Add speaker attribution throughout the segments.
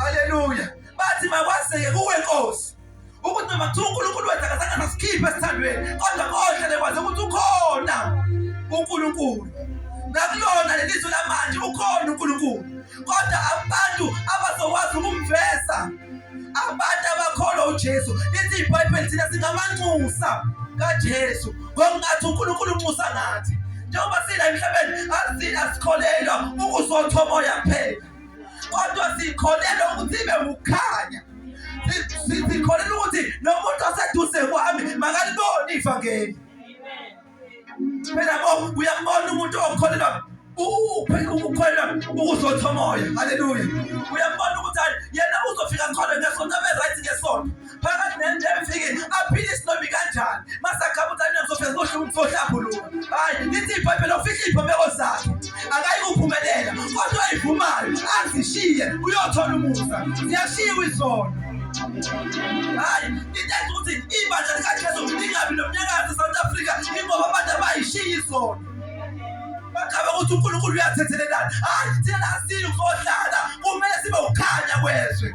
Speaker 1: Haleluya. Bathi makwazeke kuwe Nkosi ukuthi noma kuthiwa uNkulunkulu wethu akazange sasikhiphe esithandweni kodwa kohlale kwazi ukuthi ukhona uNkulunkulu. Nakulona leli zwe lamanje ukhona uNkulunkulu, kodwa abantu abazokwazi ukumveza abantu abakholwa uJesu. Lithi iBhayibheli thina singamanxusa kaJesu, ngokungathi uNkulunkulu unxusa ngathi. Njengoba sila emhlabeni asikholelwa ukuzotha umoya kuphela, kodwa sikholelwa ukuthi ibe ukukhanya. Sikholelwa ukuthi nomuntu oseduze kwami makalibone ivangeli. Phela bo uyambona umuntu okholelwa ukukholelwa ukuzotha umoya. Haleluya. Uyambona ukuthi hayi yena uzofika khona ngesonto abe right ngesonto. Phakathi nendlela efike aphile isinomi kanjani. Masakhaba ukuthi hayi ngizofika ngizohlambuluka. Hayi lithi iBhayibheli ofihla iziphambeko zakhe akayikuphumelela, kodwa ayivumayo azishiye uyothola umusa. Ziyashiwa izono. Hayi into enza ukuthi ibandla likaJesu lingabi nomnyakazo eSouth Africa ingoba abantu abayishiya izono. Bacaba ukuthi uNkulunkulu uyathethelelana. Hayi thina asiyi ukuzohlala, kumele sibe ukukhanya kwezwe.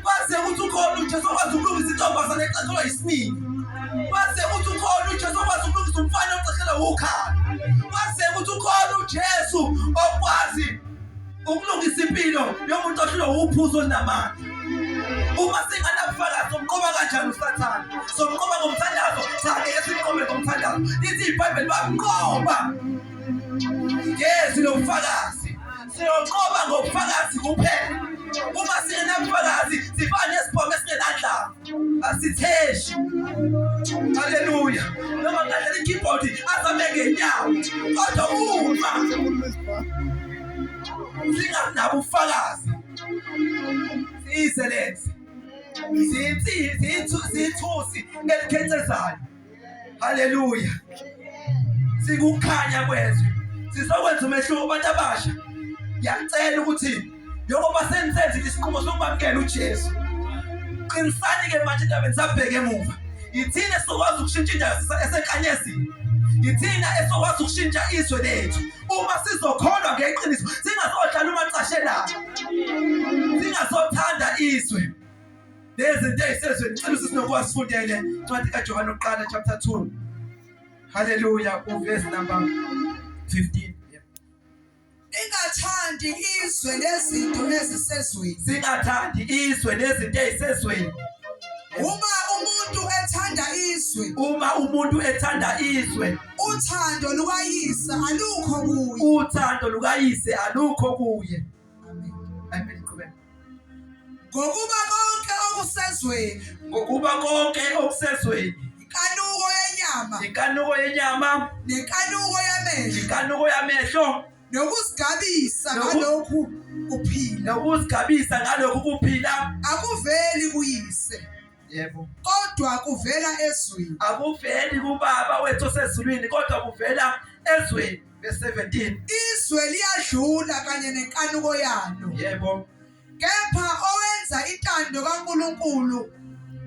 Speaker 1: Kwase ukuthi ukhona uJesu okwazi ukulungisa intombazane exexelwa isiningi. Kwase ukuthi ukhona uJesu okwazi ukulungisa umfana oxexelwa ukhala. Kwase ukuthi ukhona uJesu okwazi ukulungisa impilo yomuntu ohlulwa uphuzo olunamandla. Uma singanabufakazi somnqoba kanjani uSathane? Somnqoba ngomthandazo? Cha, ngeke simnqobe ngomthandazo. Lithi iBhayibheli bamnqoba ngezwi lobufakazi. Siyonqoba ngobufakazi kuphela. Uma singenabufakazi sifana nesibhomo esingenandlala, asitheshi. Haleluya. Noma ngadlala i-keyboard azame ngenyawo, kodwa uma singanabo ubufakazi siyiselenze siyithusi elikhencezayo. Haleluya. Sikukhanya kwezwe, sizokwenza umehluko. Abantu abasha, ngiyacela ukuthi njengoba senisenzile isinqumo sokwamukela uJesu, qinisani-ke manje indaba nisabheke emuva. Yithina esizokwazi ukushintsha indawo esenkanyezini, yithina esizokwazi ukushintsha izwe lethu uma sizokholwa ngeqiniso, singazohlala umacashelana, singazothanda izwe nezinto ey'sezweni. Ngicela usisi Nokuwa sifundele incwadi kaJohane oqala chapter 2. Haleluya, uverse number 15.
Speaker 2: Ningathandi izwe nezinto ezisezweni.
Speaker 1: Singathandi izwe nezinto ezisezweni.
Speaker 2: Uma umuntu ethanda izwe,
Speaker 1: uma umuntu ethanda izwe,
Speaker 2: uthando lukaYise alukho kuye.
Speaker 1: Uthando lukaYise alukho kuye.
Speaker 2: Amen.
Speaker 1: Amen. Qhubeka.
Speaker 2: Ngokuba konke okusezweni,
Speaker 1: ngokuba konke okusezweni,
Speaker 2: inkanuko yenyama,
Speaker 1: inkanuko yenyama,
Speaker 2: nenkanuko yamehlo,
Speaker 1: inkanuko yamehlo,
Speaker 2: nokuzigabisa ngalokhu kuphila,
Speaker 1: nokuzigabisa ngalokhu kuphila,
Speaker 2: akuveli kuyise.
Speaker 1: Yebo.
Speaker 2: Kodwa kuvela ezweni.
Speaker 1: Akuveli kuBaba wethu osezulwini, kodwa kuvela ezweni. Verse 17.
Speaker 2: Izwe liyadlula kanye nenkanuko yalo.
Speaker 1: Yebo.
Speaker 2: Kepha owenza intando kaNkulunkulu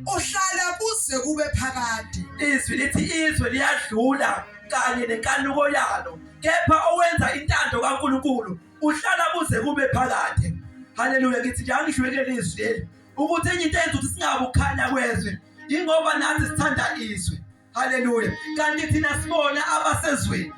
Speaker 2: uhlala kuze kube phakade.
Speaker 1: Izwi lithi izwe liyadlula kanye nenkanuko yalo, kepha owenza intando kaNkulunkulu uhlala kuze kube phakade. Haleluya. Ngithi nje angisho leli zwi leli ukuthi enye into eyenza ukuthi singabe ukukhanya kwezwe ingoba nathi sithanda izwe. Haleluya. Kanti thina sibona abasezweni.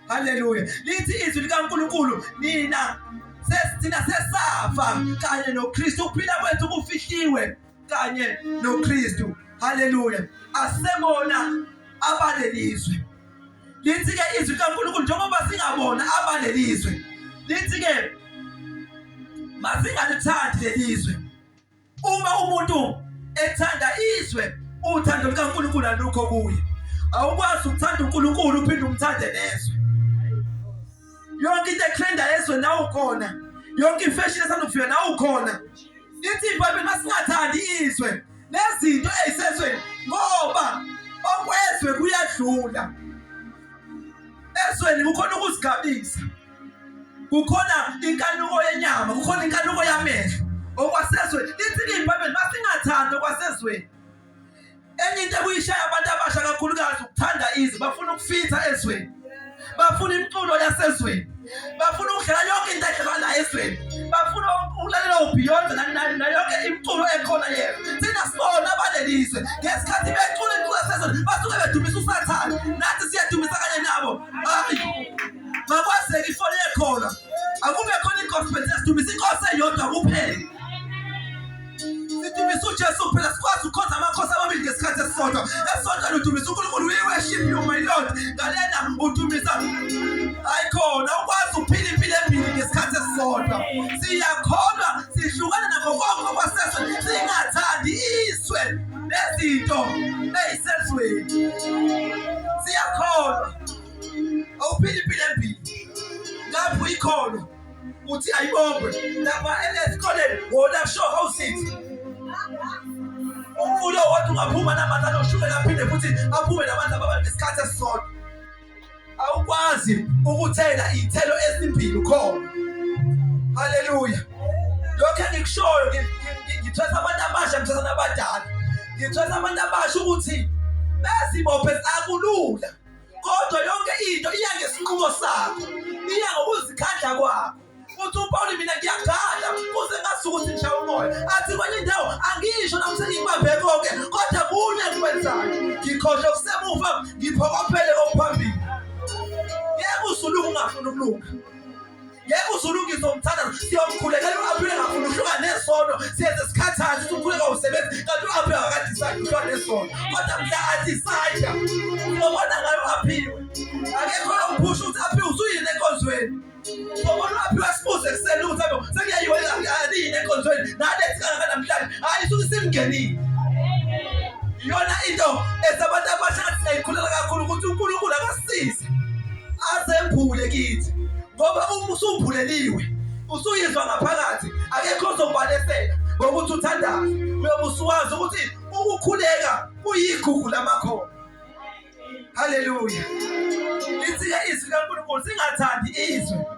Speaker 1: Haleluya. Lithi izwi likaNkulunkulu nina sesithina sesafa kanye noKristu, ukuphila kwethu kufihliwe kanye noKristu. Haleluya. Asebona abalelizwe. Lithi ke izwi likaNkulunkulu njengoba singabona abalelizwe, lithi ke masingalithandi lelizwe. Uma umuntu ethanda izwe, uthando lukaNkulunkulu alukho kuye. Awukwazi ukuthanda uNkulunkulu uphinde umthande nezwe. Yonke into etrenda ezweni nawe ukhona, yonke ifashion esanda kufika nawe ukhona. Lithi iBhayibheli masingathandi izwe nezinto ezisezweni, ngoba okwezwe kuyadlula. Ezweni kukhona ukuzigabisa, kukhona inkanuko yenyama, kukhona inkanuko yamehlo, okwasezweni. Lithi iBhayibheli masingathandi okwasezweni. Enye into ekuyishaya abantu abasha kakhulukazi ukuthanda izwe, bafuna ukufitha ezweni, bafuna imiculo yasezweni, bafuna ukudlala yonke into edlalwa la ezweni, bafuna Ukulalela uBeyonce nayo yonke imiculo ekhona yena. Thina sibona abalelizwe ngesikhathi becula imiculo yasezweni basuke bedumisa uSathane. Nathi siyadumisa kanye nabo. Hayi. Makwazeke ifoni yekhona. Akube khona igospel sesidumisa inkosi eyodwa kuphela. Sidumisa uJesu kuphela sikwazi ukukhonza amakhosi amabili ngesikhathi esisodwa. Esontweni udumisa uNkulunkulu, we worship you my Lord. Ngalena udumisa hayi khona ukwazi ukuphila impilo embili ngesikhathi esisodwa. Siyakholwa sihlukana nakho konke okwasezweni singathandi izwe nezinto eyisezweni. Siyakholwa awuphila impilo embili lapho ikholwa uthi ayibongwe lapha esikoleni wona sure how sithi umfulo wodwa ungaphuma namanzi anoshukela aphinde futhi aphume namanzi ababa ngesikhathi esisodwa. Awukwazi ukuthela iy'thelo ezimbili ukhona. Haleluya. Lokho engikushoyo ngithwesa abantu abasha, ngithwesa nabadala, ngithwesa abantu abasha ukuthi bezibophe akulula. Kodwa yonke into iya ngesinqumo sakho, iya ngokuzikhandla kwakho. Uthi uPawuli mina ngiyagadla kuze ngasuka ukuthi ngishaya umoya. Athi kwenye indawo angisho nami sengikubambe konke kodwa kunye engikwenzayo. Ngikhohlwa okusemuva ngiphokophele kokuphambili. Ngeke usuluke ungafuni ukulunga. Ngeke uzulungise umthandazo siyomkhulekela u-aphile ngafuna uhlukane nesono siyenze sikhathaze ukuthi umkhuleko awusebenzi kanti u-aphile akadicide uhlukane nesono kodwa mhla adicide ubona ngayo u-aphiwe akekho omphusha ukuthi aphiwe usuyini enkonzweni ubona u-aphiwe asibuze ekuseni ukuthi abe sekuyayiwa yini enkonzweni nalethi kangaka namhlanje hhayi isuke isimngenile. Iyona into esabantu abasha ngathi siyayikhulela kakhulu ukuthi uNkulunkulu akasisize azembule kithi ngoba uma usumbuleliwe usuyizwa ngaphakathi akekho ozokubalesela ngokuthi uthandaze uyobe usuwazi ukuthi ukukhuleka kuyigugu lamakhono. Haleluya. Lithi-ke izwi kaNkulunkulu singathandi izwe.